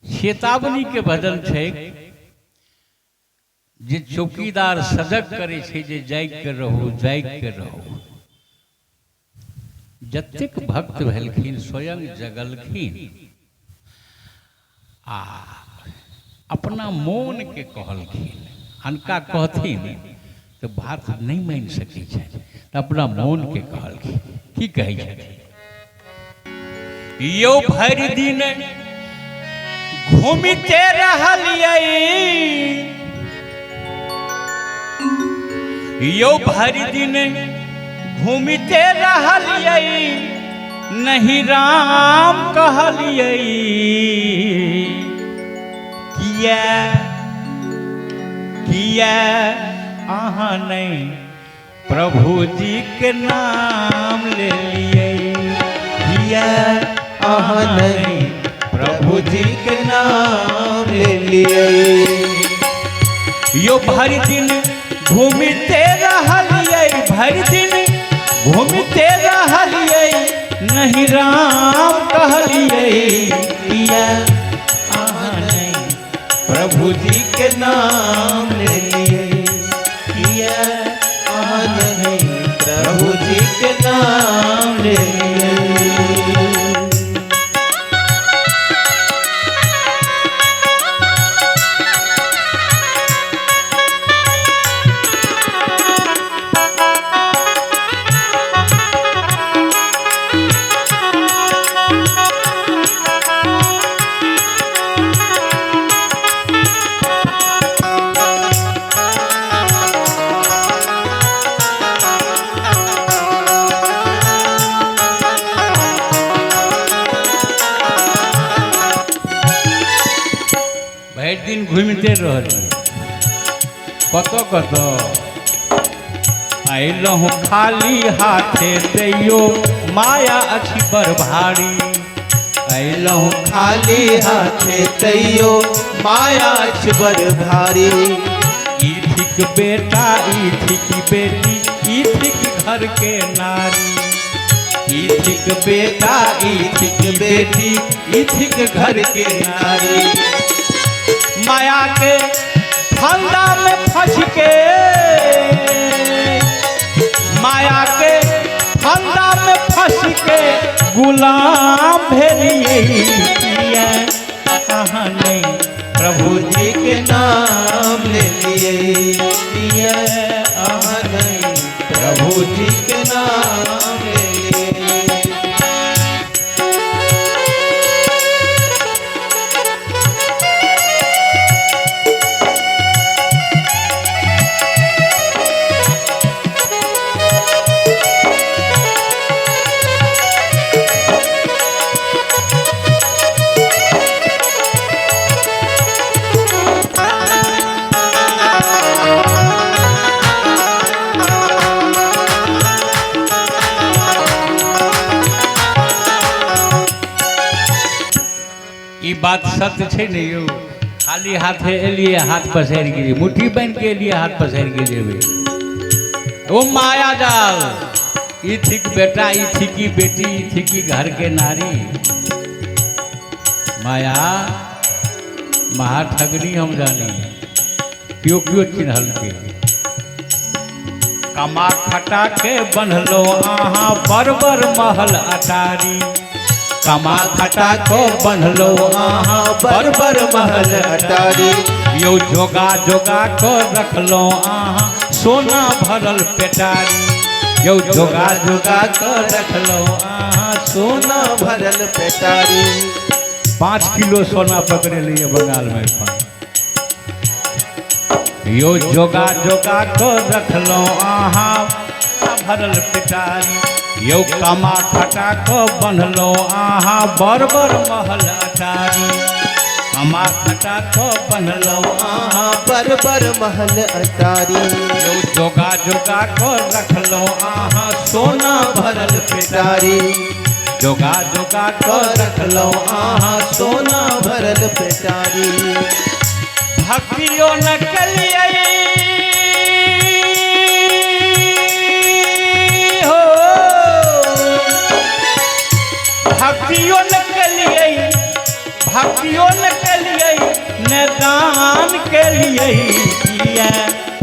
चेतावनी के भजन छै जे चौकीदार सजग करै छै जे जागि के रहू, जागि के रहू। जतेक भक्त भेलखिन स्वयं जगलखिन आ अपना मोन के कहलखिन। अनका कहथिन तऽ बात नहि मानि सकै छथि, तऽ अपना मोन के कहलखिन। की कहै छथिन? यौ भरि दिन घूमिते रहलियै, यौ भरि दिन घूमिते रहलियै, नहीं राम कहलियै। किया किया अहाँ नहीं प्रभु जी के नाम लेलियै? किया अहाँ नहीं प्रभु जी के नाम लेलियै? यो भरि दिन घूमिते रहलियै, भरि दिन घूमिते रहलियै, नहीं राम कहलियै। किया अहाँ नहीं प्रभु जी के नाम लेलियै? किया अहाँ नहीं प्रभु जी के नाम लेलियै? भरि दिन घूमिते रहलियै, कतऽ कतऽ अयलहुँ खाली हाथे, तैयो माया अछि बड़ भारी। अयलहुँ खाली हाथे तैयो माया अछि बड़ भारी। ई थिक बेटा, ई थिक बेटी, ई थिक घर के नारी। ई थिक बेटा, ई थिक बेटी, ई थिक घर के नारी। माया के फंदा में फंस के, माया के फंदा में फंस के गुलाम भेलियै। किया अहाँ नहीं प्रभु जी के नाम लेलियै? किया अहाँ नहीं प्रभु जी के नाम लेलियै? ई बात सत्य छै ने यौ? खाली हाथे एलियै, हाथ पसारि गेलियै। मुट्ठी बान्हि के एलियै, हाथ पसारि के जेबै। ओ माया जाल, ई थिक बेटा, ई थिकी बेटी, ई थिकी घर के नारी। माया महाठगनी हम जानी, क्यों क्यों चिन्हलके। कमा खटा के बन्हलो अहाँ बड़ बड़ महल अटारी। कमा खटा के बन्हलो अहाँ बड़ बड़ महल अटारी। यौ जोगा जोगा के रखलो अहाँ सोना भरल पेटारी। यौ जोगा जोगा के रखलो अहाँ सोना भरल पेटारी। 5 किलो सोना पकड़े लिए बंगाल में एखन। यो जोगा जोगा के रखलो अहाँ भरल पेटारी। यौ कमा खटा के बन्हलो अहाँ बड़ बड़ महल अटारी। कमा खटा के बन्हलो अहाँ बड़ बड़ महल अटारी। यौ जोगा जोगा के रखलो अहाँ सोना भरल पेटारी। जोगा जोगा के रखलो अहाँ सोना भरल पेटारी। भक्तियो न कलियै हो, भक्तियो न कलियै, भक्ति भक्तियो न केलियै ने दान केलियै, किया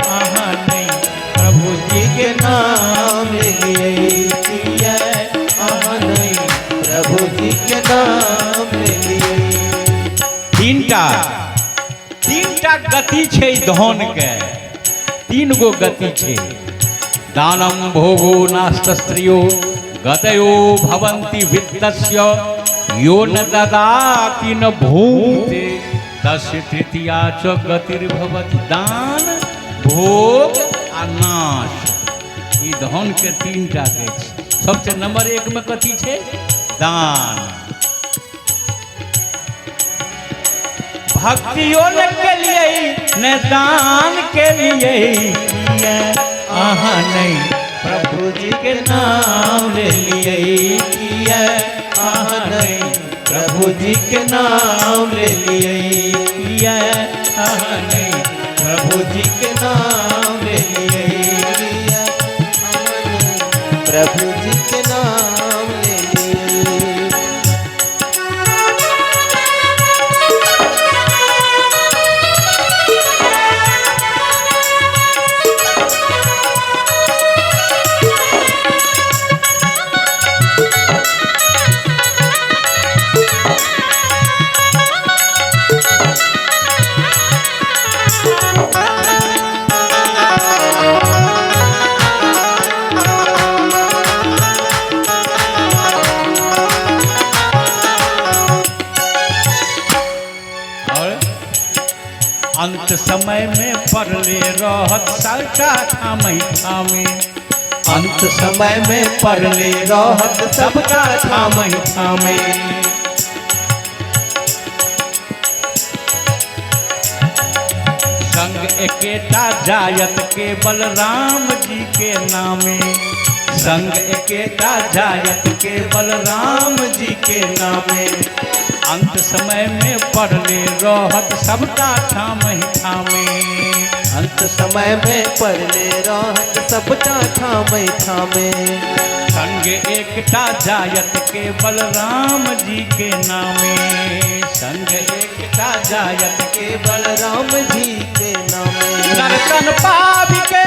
अहाँ नहि प्रभु जी के नाम लेलियै, किया अहाँ नहीं प्रभु जी के नाम लेलियै। तीनटा तीनटा गति छै धन के, तीन गो गति छै। दानम भोगो नास्तस्त्रियो गतयो भवन्ति वित्तस्य यो न ददाति न भुङ्क्ते तस्य तृतीया च गतिर्भवति। दान, भोग आ नाश, ई धन के तीनटा गति। सबसे नंबर एक में कथी छै? दान। भक्तियो न केलियै ने दान केलियै, किया अहाँ नहि प्रभु जी के नाम लेलियै, किया अहाँ नहि प्रभु जी के नाम लेलियै, किया अहाँ नहि प्रभु जी के नाम लेलियै, प्रभु जी के नाम लेलियै। और अंत समय में पड़ले रहत सबटा ठामहि ठामे, अंत समय में पड़ले रहत सबटा ठामहि ठामे। संग एकेटा जायत केवल राम जी के नामे, संग एकेटा जायत केवल राम जी के नामे। अंत समय में पड़ले रहत सबटा ठामहि ठामे, अंत समय में पड़ले रहत सबटा ठामहि ठामे। संग एकटा जायत केवल राम जी के नामे, संग एकटा जायत केवल राम जी के नामे। नरतन पाबि के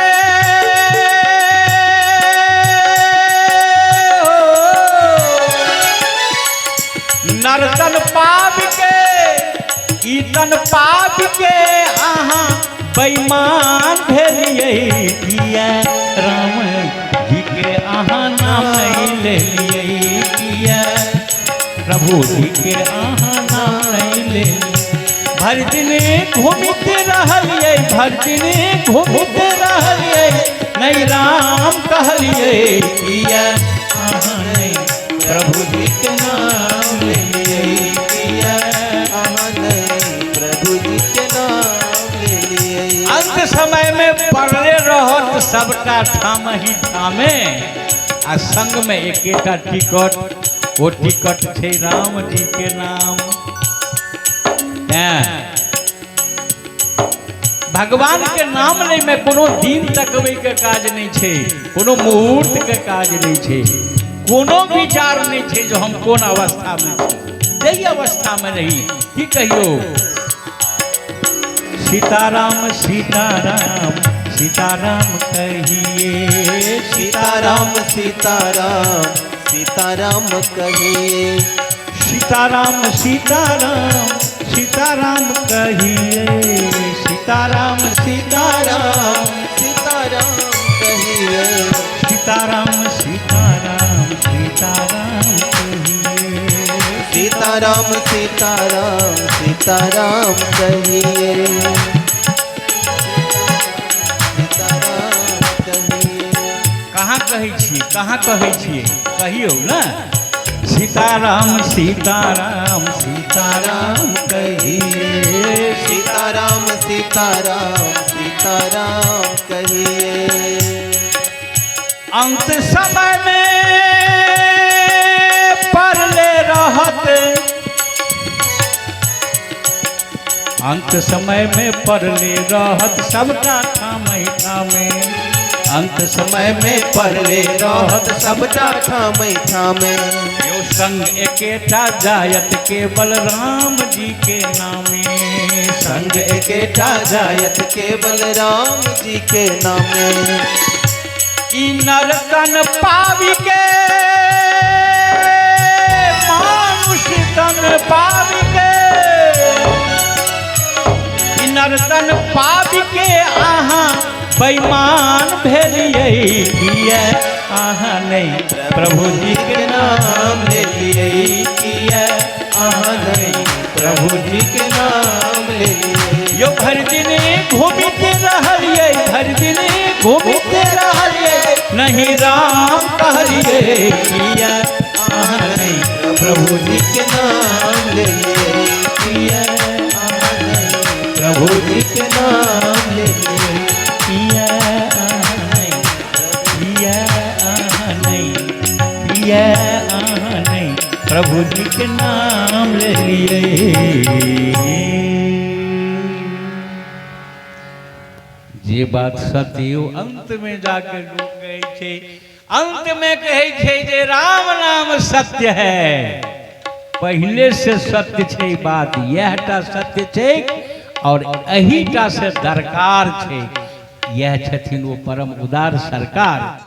नरतन पाबि के ई तन पाबि के अहाँ बेईमान भेलियै, किया राम जी के अहाँ नाम नहि लेलियै, किया प्रभु जी के अहाँ नाम नहि लेलियै। भरि दिन घूमिते रहलियै, भरि दिन घूमिते रहलियै, नहि राम कहलियै, किया अहाँ नहि प्रभु जी के नाम लेलियै, किया अहाँ नहीं प्रभु जी के नाम लेलियै। अंत समय में पड़ले रहत सबटा ठामहि ठामे, आ संग में एकेटा टिकट, ओ टिकट छै राम जी के नाम। तैं भगवान के नाम लै में कोनो दिन तकबै के काज नहि छै, कोनो मुहूर्त के काज नहि छै, कोनो विचार नहि छै जो हम कोन अवस्था में छी। जाहि अवस्था में रही, की कहियो, सीताराम सीताराम सीताराम कहिए, सीताराम सीताराम सीताराम कहिए, सीताराम सीताराम सीताराम कहिए, सीताराम सीताराम सीताराम कहिए, सीताराम सीताराम सीताराम कहिए, सीताराम सीताराम सीताराम कहिए, सीताराम कहिए। कहाँ कहै छियै, कहाँ कहै छियै, कहियौ ने। सीताराम सीताराम सीताराम कहिए, सीताराम सीताराम सीताराम कहिए। अंत समय में पड़ले रहत, अंत समय में पड़ले रहत सबटा ठामहि ठामे। अंत समय समय में पड़ले रहत सबटा ठामे ठामे। यो संग एकेटा जायत केवल राम जी के नामे। संग एकेटा जायत केवल राम जी के नामे। ई नर तन पावि के, मानुष तन पावि के, ई नर तन पावि के अहाँ बेईमान भेलियै किया अहाँ नहीं प्रभु जी के नाम लेलियै किया अहाँ नहीं प्रभु जी के नाम लेलियै। यो भरि दिन घूमिते रहलियै, भरि दिन घूमिते रहलियै, नहीं राम कहलियै किया अहाँ नहीं प्रभु जी के नाम लेलियै किया अहाँ नहीं प्रभु प्रभु जी के नाम लेलियै। किया अहाँ नहीं, किया अहाँ नहीं, किया अहाँ नहीं प्रभु जी के नाम लेलियै। जे बात सत्य ओ अंत में जाके लोग कहै छै, अंत में कहै छै जे राम नाम सत्य है। पहले से सत्य छै बात, यह टा सत्य छै और एही टा से दरकार छै। यह छथिन वो परम उदार सरकार।